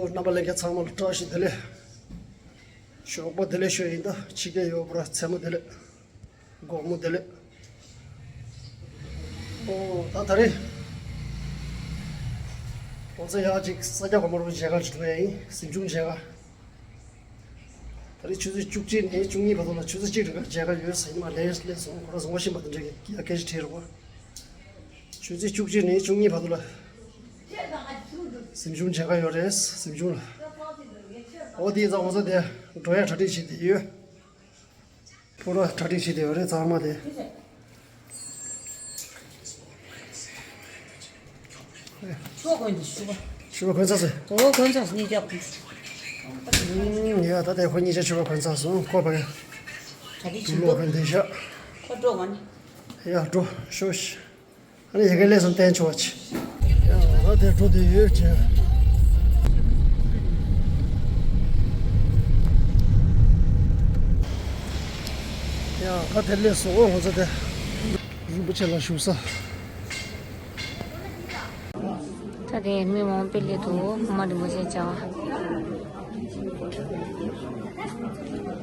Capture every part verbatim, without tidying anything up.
རྣམ་པ་ལྷན་རྒྱས་ཚང་མ་ལ་བཀྲ་ཤིས་བདེ་ལེགས། ཞོགས་པ་བདེ་ལེགས་ཞུ་ཡིན། ད་ཕྱི་རྒྱལ་ཡོད་པར་མཚན་མོ་བདེ་ལེགས། དགོང་མོ་བདེ་ལེགས། ཨོ་ད་ད་རེས་ང་ཚོ་ཡག་ཅིག་ས་སྐྱ་གོང་མ་རུ་མཇལ་ཁ་ཞིག་འགྲོ་ཡ་ཡིན། གཟིམ་ཆུང་མཇལ་ཁ། ད་རེས་ཆུ་ཚོད་བཅུ་གཅིག་ནས་བཅུ་གཉིས་བར་དུ་ལ་ཆུ་ཚོད་གཅིག་རིང་ག་མཇལ་ཁ་ཡོད་ཟེར་ཉི་མ་ལན་སླེབས་སོང་། ཁོ་རང་བཟང་པོ་ཤེས་པ་དེ་འདྲ་གི་ཡ་སྐད་ཆ་དྲིས་རོགས། ཆུ་ཚོད་བཅུ་གཅིག་ནས་བཅུ་གཉིས་བར་དུ་ལ་གཟིམ་ཆུང་མཇལ་ཁ་ཡོད་རེད། གཟིམ་ཆུང་ལ། འོ་དེའི་ཙང་ང་ཚོ་དེ་འགྲོ་ཡ་གྲ་སྒྲིག་བྱེད་དེ་ཡོད། པུ་ར་གྲ་སྒྲིག་བྱེད་དེ་ཡོད་རེད་ཚང་མ་དེ། ཕྱུ་པ་གོན་དུ་ཕྱུ་པ། ཕྱུ་པ་གོན་ཚར་སོང་། ཨོ་གོན་ཚར་སོང་། གཉིས་ཀ་གོན། ཡ་ད་ལྟ་ཁོ་གཉིས་ཆ་ཕྱུ་པ་གོན་ཚར་སོང་། ཁོ་བ་ག་ད་དེ་དུག་ལོག་གོན་དེ་ཤག་ཁོ་འགྲོ་ག་ནི། ཡ་འགྲོ་ཤོག་ཤི། ཨ་ནི་ཡ་ག་ལས་སོང་བསྟན་ཆོག་ཅི། ཡ་ད་དེ་འགྲོ་དེ་ཡོད་ཅེ། ཡ་ད་དེ་ལས་སོང་ང་ཚོ་དེ། རིན་པོ་ཆེ་ལ་བཞུགས་ས། ད་དེ་མི་མང་པོ་སླེབས་འདུག་སློབ་མ་རིན་པོ་ཆེ་བཅར་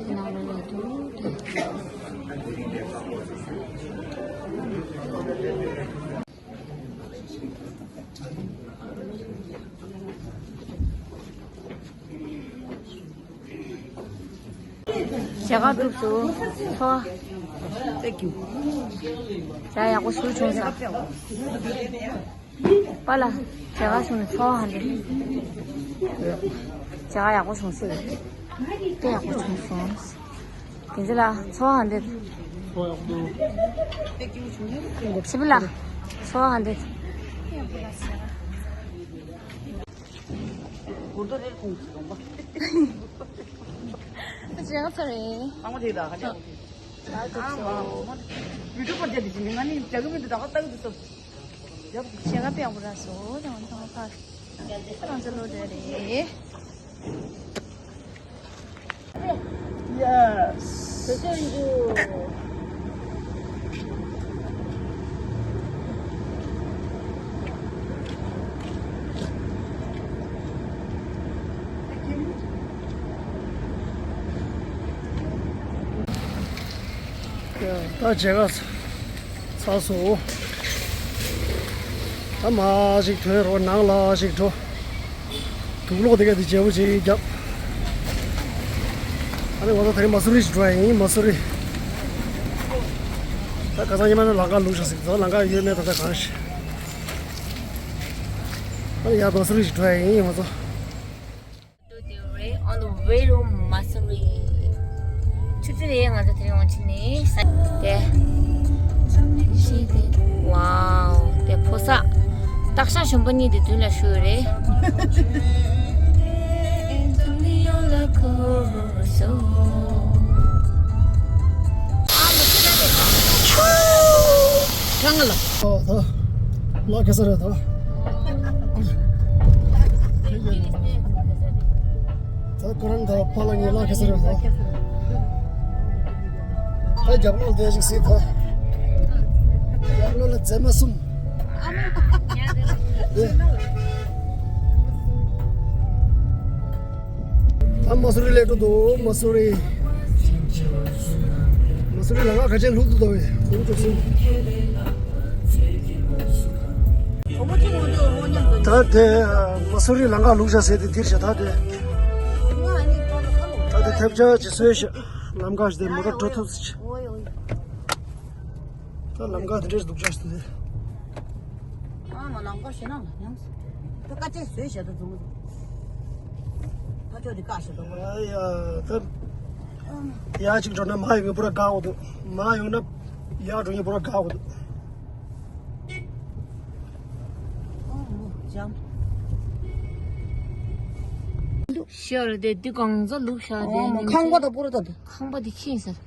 བ། ནང་ལ་སླེབས་འདུག་མཇལ་ཁ་གྲུབ་སོང་། ཚོ། Thank you. ཡ་ཡག་པོ་ཞིག་བྱུང་སོང་། པཱ་ལགས། མཇལ་ཁ་བྱུང་ནས་ཚོ་ཧ་འདི། མཇལ་ཁ་ཡག་པོ་བྱུང་སོང་། དཔེ་ཡག་པོ་བྱུང་སོང་། དེ་ཚོ་ལ་ཚོ་ཧ་འདི། ཚོ་ཡག་པོ་འདུག་སྤྱི་པ་ལགས། ཚོ་ཧ་འདི། གུར་དོ་རེར་ཁོང་གི་ལོང་པ། ཅེ་ག་ཚོ་རེད། ཨ་མ་དེ་ད་ཧ་ཅང་། ཨ་མ། ཡུ་ཊུབ་པར་དེ་དེ་ཅི་མི་ང་ནི་རྒྱ་གི་མི་འདུག་ད་ག་ལྟ་གི་འདུག་སོ། ཅེ་ག་པེ་ཡག་པོ་ར་སོ་ད་ང་ཚང་མ་ཕར། ཁྱེད་རང་ཚོ་ལོ་རེ་རེད། Yes. ད་མཇལ་ཁ་ཚར་སོང་། ད་མར་ཞིག་ཐོན་རོགས། ནང་ལ་ཞིག་འགྲོ། དུག་ལོག་དེ་ག་དེ་བརྗེ་པོ་ཅིག་བརྒྱབ། ཨ་ནི་ང་ཚོ་དེ་རིང་མ་སུ་རི་ཞིག་འགྲོ་ཡ་ཡིན། མ་སུ་རི། ད་ཁ་སང་ཉི་མ་ནས་ལམ་ཁ་ལུག་ཤག་ཟིག་ད་ལམ་ཁ་ཡོད་མེད་ད་ལྟ་གང་ཤེས། ཨ་ནི་ཡར་མ་སུ་རི་ཞིག་འགྲོ་ཡ་ཡིན་ང་ཚོ། On the way to Mussoorie. ཆུ་ཚོད་རེ་ང་ཚོ་དེ་རིང་འོང་ཕྱིན་ནས་ས་དེ། Wow. དེ་ཕོ་གསར། སྟག་ཤར་གཞོན་པ་གཉིས་དེ་མདུན་ལ་བཞུགས་ཡོད་རེད། གང་ལ། ཨོ་ད། ལ་ག་ས་རེད་ད། ད་ཁོ་རང་དང་ཕ་ལ་ངའི་ལ་ག་ས་རེད་ད། ད་རྒྱབ་ལོགས་བསྡད་ཅིག་སྲིད་ད། རྒྱབ་ལོགས་ལ་མཛེས་མ་གསུམ། ད་མ་སུ་རི་སླེབས་འགྲོ་འདུག་མ་སུ་རི། མ་སུ་རི་ལམ་ཁ་ག་ཅན་ལྷུག་ཏུ་འདུག་བས་ཁོང་ཚོ་སུ། ད་དེ་མ་སུ་རི་ལམ་ཁ་ལྷུག་བཞག་ཟེར་དེ་འདིར་བཞག་ད་དེ། ད་དེ་ཐེབས་ཆག་ཅིག་བཟོས་ཤག་ལམ་ཁ་ཞིག་དེ་མོ་ཊ་འགྲོ་ཐུབ་ཟེར་ཅིག་ད་ལམ་ཁ་དེ་འདྲས་འདུག་ཅག་ཞིག་དེ། ཨ་མ་ལམ་ཁ་ཞེ་ན་ཉམས་སུ། ད་ཀ་ཅེ་བཟོས་བཞག་ད་འཛོམས། ད་ཅོ་དེ་ཀ་ཞེ་ད་གོ་ཨ་ཡ་ད། ཡ་གཅིག་འགྲོ་ན་མ་ཡོང་ངེ་པུ་ར་དགའ་འོ་འདུག་མ་ཡོང་ན་ཡ་འགྲོ་ངེ་པུ་ར་དགའ་འོ་འདུག་ཨ་མོ་འཇམ། ཤར་དེ་དུས་གང་ཚོད་ལུག་ཤར་དེ་ཨ་མོ་ཉིན་ཁང་པ་ཚེ་དང་པོ་ར་ད་དུ། ཁང་པ་དེ་ཁྱིམ་ཟེར།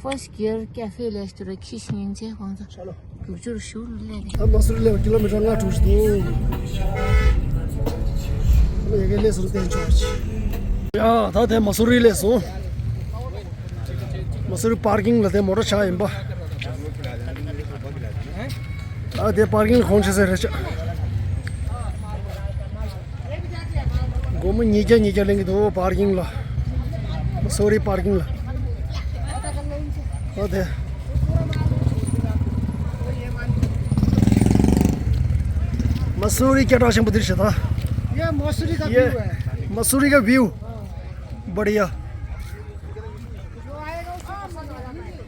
First gear cafe ལས་སུ་ར་ཁྱི་ཤིང་ཆེ་ཁོང་ཚོ། ཅ་ལོ། རྒྱུག་ཆུར་ཞུ་ལས་རེད། ད་མ་སུ་རི་ལས་ཀི་ལོ་མི་ཊར་ལྔ་དྲུག་ཞིག་འདུག་ད་ཡ་གི་ལས་སུ་རུ་བསྟན་ཆོག་ཅི། ཡ་ད་དེ་མ་སུ་རི་ལས་སོང་། མ་སུ་རི་པར་ཀིང་ལ་དེ་མོ་ཊ་ཆགས་ཡིན་པ། ད་དེ་པར་ཀིང་ཁོང་ཆེ་ས་རེད་ཆ། སྒོར་མོ་ཉིས་བརྒྱ་ཉིས་བརྒྱ་ལེན་གྱི་འདུག་པར་ཀིང་ལ། མ་སུ་རི་པར་ཀིང་ལ། ཨོ་དེ། मसूरी क्या राशन बदल शता? ये मसूरी का ये व्यू है। मसूरी का व्यू। बढ़िया।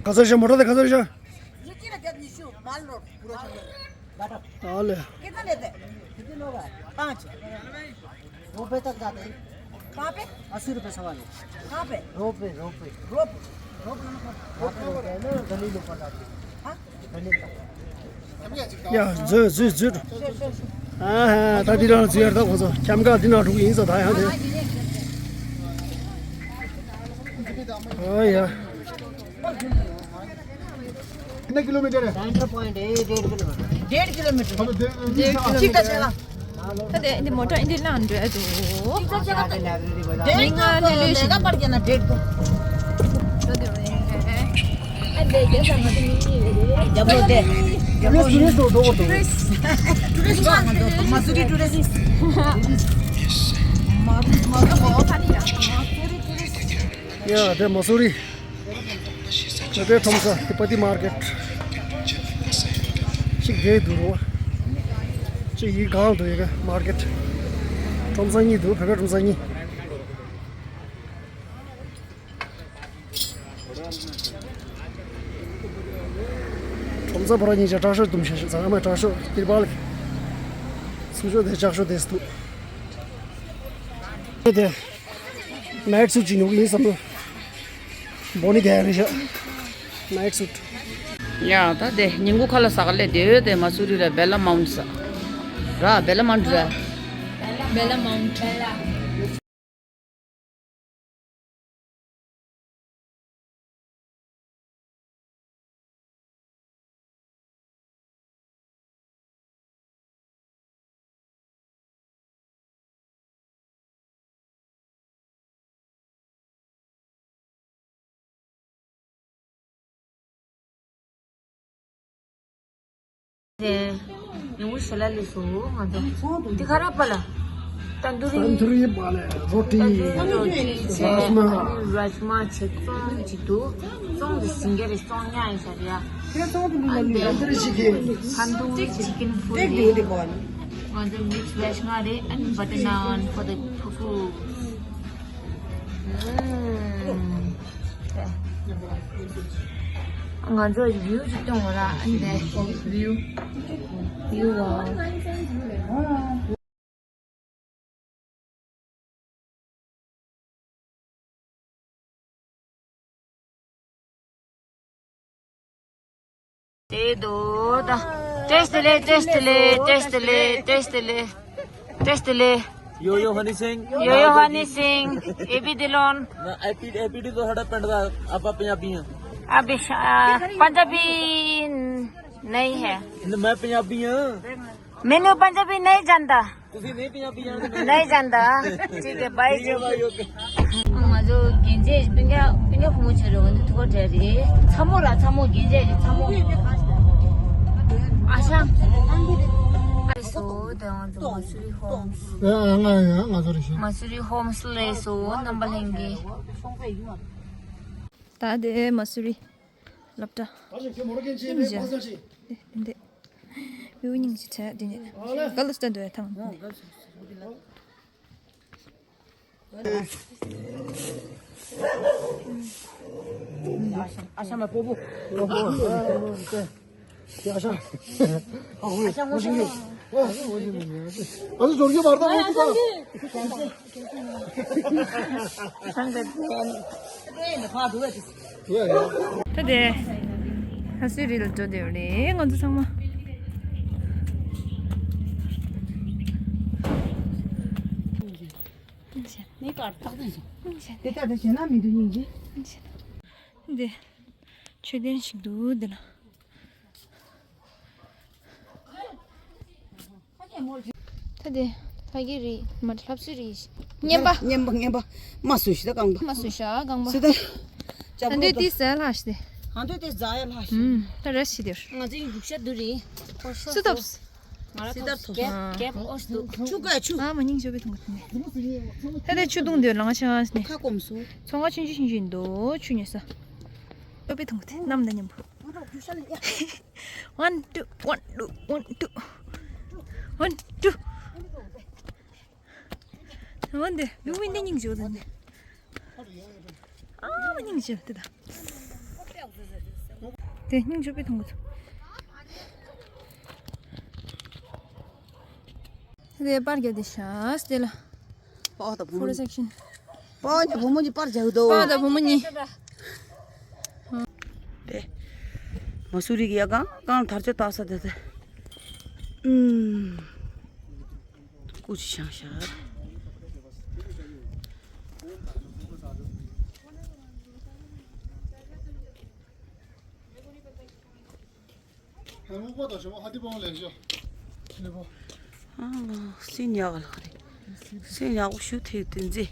कसर से मोटर दे कसर से। माल रोड पूरा। हाँ ले। कितना लेते हैं? कितने लोग हैं? पाँच। रोपवे तक जाते हैं। कहाँ पे? अस्सी रुपये सवारी। कहाँ पे? Ropeway, ropeway. रोप, रोप कहाँ पे? रोपवे है ना, गली के ऊपर जाते हैं। हाँ? गली तक। या, जो, जो, जो। हाँ, हाँ, ता दिना जो यार ता खोजो। क्या हम का दिना रुक इन सा था यहाँ थे। हाँ, या। कितने किलोमीटर है? सेंटर पॉइंट है, डेढ़ किलोमीटर। डेढ़ किलोमीटर। ठीक है, चला। ད་དེ་འདི་མོ་ཊ་འདི་ལངས་འགྲོ་ཡ་འདུག་མི་ང་ལེ་ལོས་ཤིག་ཡ་དེ་མ་སུ་རི། བོད་པའི་ཁྲོམ་ས་ཏི་པ་ཏི་མར་ཀེཊ། གཅིག་དེ་འདུག་རོ། གཅིག་ཡི་གང་འདུག་ཡི་ག་མར་ཀེཊ། ཁྲོམ་ས་གཉིས་འདུག་བོད་པའི་ཁྲོམ་ས་གཉིས། ཁྲོམ་ས་བར་གཉིས་ཆ་དྲག་ཤོས་འདུག་ཤ་ཤ་ཚང་མ་དྲག་ཤོས་ཏི་པ་ལ། ཚུགས་ཤོས་དེ་ལྕགས་ཤོས་དེ་འདུག་དེ། ནའིཊ་སུཊ་ཅིག་ཉོ་གི་ཡིན་བསམ་ན། བོ་ནི་དེ་རེད་ཤག་ནའིཊ་སུཊ། ཡ་ད་དེ་ཉིན་གུང་ཁ་ལག་ཟ་ག་སླེབས་དེ་ཡོད་དེ་མ་སུ་རི་ར་བེ་ལ་མའུན་ཊི་ཟ། ར་བེ་ལ་མའུན་ཊི་ར། བེ་ལ་མའུན་ཊི། དེ་ཉིན་གུང་ཞལ་ལག་སླེབས་སོང་ང་ཚོ། འདི་ག་རེ་པ་ལ། ཏན་དུ་རི། ཏན་དུ་རི་པ་ལ་རོ་ཊི། ཏན་དུ་རི་རོ་ཊི་བྱས། རཱཇ་མ། རཱཇ་མ་བྱས། ཙོང་གཅིག་འདུག་ཙོང་དེ་ཟིང་གི་རེད། ཙོང་ཉག་ཡིན་ས་རེད་ཡ། ཏན་དུ་རི་ཅི་ཀེན། ཏན་དུ་རི་ཅི་ཀེན་ཕུལ་རེད། ང་ཚོ་མིག་སི་བེཇ་ལྔ་རེད། and butter naan for the fufu. ང་ཚོ་བིའུ་ཅིག་སྟོན་དགོས་ར། ཨ་ནི་བིའུ། བིའུ་བ། དེ་དོ་ད། ཏེས་ཏེ་ལེ། ཏེས་ཏེ་ལེ། ཏེས་ཏེ་ལེ། ཏེས་ཏེ་ལེ། ཏེས་ཏེ་ལེ། Yo yo Honey Singh। Yo yo Honey Singh। ਏ པི ਢི་ལོན། ਨਾ, ਏ ਪੀ ਏ ਪੀ ਡੀ ਤੋਂ ਸਾਡਾ ਪਿੰਡ ਦਾ, ਆਪਾਂ ਪੰਜਾਬੀ ਹਾਂ। ਅਭਿਸ਼ਾ, ਪੰਜਾਬੀ ਨਹੀਂ ਹੈ। ਨਾ, ਮੈਂ ਪੰਜਾਬੀ ਹਾਂ। ਮੈਨੂੰ ਪੰਜਾਬੀ ਨਹੀਂ ਜਾਂਦਾ। ਤੁਸੀਂ ਨਹੀਂ ਪੰਜਾਬੀ ਜਾਣਦੇ। ਨਹੀਂ ਜਾਂਦਾ। ਠੀਕ ਹੈ, ਬਾਏ ਜੀ। ਠੀਕ ਹੈ, bye, okay. ང་ཚོ་རྒན་རྒྱས་སྤུན་ཀྱག་སྤུན་ཀྱག་ཕོ་མོ་ཆ་རེ་འོ་འདི་ཐུག་པ་འདྲ་རེད། ཚ་མོ་ར་ཚ་མོ། རྒན་རྒྱས་ཀྱི་ཚ་མོ། ཨ་ཤ། ཨ་སོ་དེ་ང་ཚོ་མ་སུ་རི་ཧོམ་སི། ཨ་ང་ཡང་ང་ཚོ་རེ་ཞིག་མ་སུ་རི་ཧོམ་སི་ལས་སོ་རྣམ་པ་ལྷན་རྒྱས། ད་དེ་མ་སུ་རི་སློབ་གྲྭ། ཨིན་ཇ། འདི་འདི། མིའུ་སྙིང་རྗེ་ཆེ་འདི་ནི། ག་ལ་སྟོན་འདོད་ཐང་། ཨ་ཤ་མ་པོ་པོ། ཨ་ཤ། ཨ་ཤ་ངོ་ཤེས་ཡོད། ཨ་ཤ་ཟོར་གྱི་མར་ད་ངོ་ཤེས་ད། ད་དེ། ཧ་སི་རི་ལ་འགྲོ་བསྡད་ཡོད་རེད་ང་ཚོ་ཚང་མ། དེ་ལྟ་དེ་བྱས་ན་མི་འདུག་སྙིང་རྗེ། འདི། མཆོད་རྟེན་ཞིག་འདུག་འདི་ལ། ད་དེ་ལྷ་གི་རི་མ་ལྷ་བསུ་རི། རྔན་པ། རྔན་པ་རྔན་པ། མ་སུ་ཤི་ད་རྐང་པ། མ་སུ་ཤ་རྐང་པ། སུ་ད། ཨ་འདི་དེ་ཟ་ལྷ་ཤི་དེ། ཨ་འདི་དེ་ཟ་ཡ་ལྷ་ཤི། ད་ར་ཤི་དེར། ང་ཚོའི་རྒྱུག་ཤ་དུ་རི། སུ་ཐོབ། ང་རང་ཚོ་རྒྱབ་རྒྱབ་ཨོ་སི་འདུག་ཆུ་ཀ་ཆུ། ཨ་མ་སྙིང་རྗེ་པོ་མཐོང་གི་འདུག་ད་ལྟ་ཆུ་བཏུང་དུས་ལང་ཤང་ནས། ཁ་སྐོམ་སོང་། ཚོང་ཁང་ཆུང་ཆུང་ཆུང་ཆུང་འདུག་ཆུ་ཉོས་ས། སྟོབས་པའི་མཐོང་གི་འདུག་གནམ་དང་མཉམ་པོ། One, two, one, two, one, two, one, two. འོན་ཏེ་ལུག་མིན་ཏེ་སྙིང་རྗེ་པོ་དང་ནི། ཨ་སྙིང་རྗེ་པོ་དེ་དང་། དེ་སྙིང་རྗེ་པོའི་མཐོང་གི་འདུག་དེ་པར་རྒྱབ་དེ་ཤ་སྟེ་ལ། པོ་དང་བུ་མོ་ཕོ་ཊོ་སེག་ཤན། པོ་ནི་བུ་མོ་གཉིས་པར་རྒྱག་འདུག་པོ་དང་བུ་མོ་གཉིས། དེ། མ་སུ་རི་གི་ཡ་གང་གང་དར་ལྕོག་བཏགས་ས་དེ་དེ། ཨུམ། སྐུ་ཅི་ཤང་ཤར། ཧེ་མུ་པ་དང་ཞོ་ཧ་ཏི་པང་ལེན་ཤོ། ལེ་པོ། ཨ་ལོ་སི་ཉག་ལ་རེ། སི་ཉག་ཤུ་ཐེ་ཏེ་ཛི།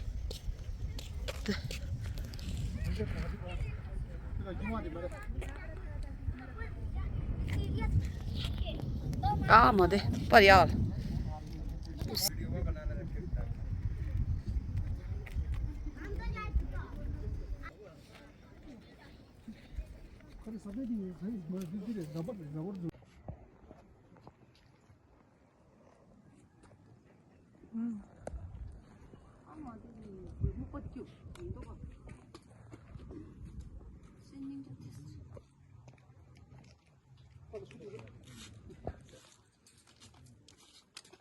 ཨ་མ་དེ་པར་ཡག་ལ།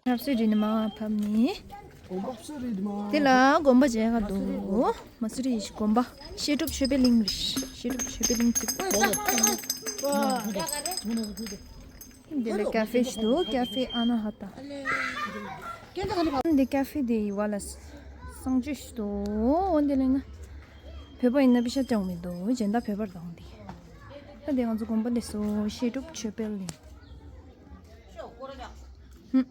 ཆབ་སྲིད་རིག་ནི་མ་ཕབ་ནི། དེ་ལ་དགོན་པ་མཇལ་ག་འདུག་མ་སུ་རི་དགོན་པ་བཤད་སྒྲུབ་ཆོས་པའི་གླིང་རེད། བཤད་སྒྲུབ་ཆོས་པའི་གླིང་གཅིག་འདི་ལ་ཀ་ཧྥེ་ཞིག་འདུག་ཀ་ཧྥེ་ཨ་ན་ཧ་ཏ། འདི་ཀ་ཧྥེ་དེ་ཡི་བ་ལ་གསང་སྤྱོད་ཞིག་འདུག་འོ་འདི་ལ་ན་བོད་པ་ཡིན་ན་པི་ཤ་ཅང་མི་འདུག་གཞན་དག་བོད་པར་དང་འདི། ད་འདི་ང་ཚོ་དགོན་པ་འདི་སོ་བཤད་སྒྲུབ་ཆོས་པའི་གླིང་། ཧུམ།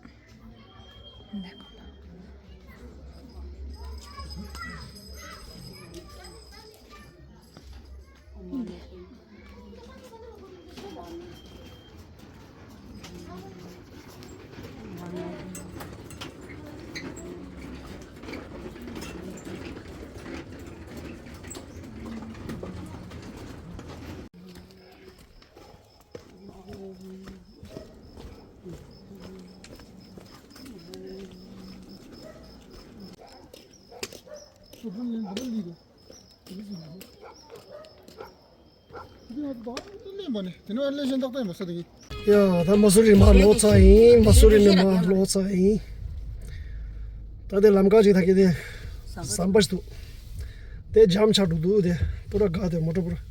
ཡ་ད་མ་སུ་རི་མ་ལོག་ཚར་ཡིན། མ་སུ་རི་ནས་མ་ལོག་ཚར་ཡིན། ད་དེ་ལམ་ཁ་ཅིག་ད་གི་དེ་ཟམ་པ་ཞིག་འདུག་དེ་ཇམ་ཆགས་འགྲོ་འདུག་དེ་པུ་ར་ག་དེ་མོ་ཊ་པུ་ར།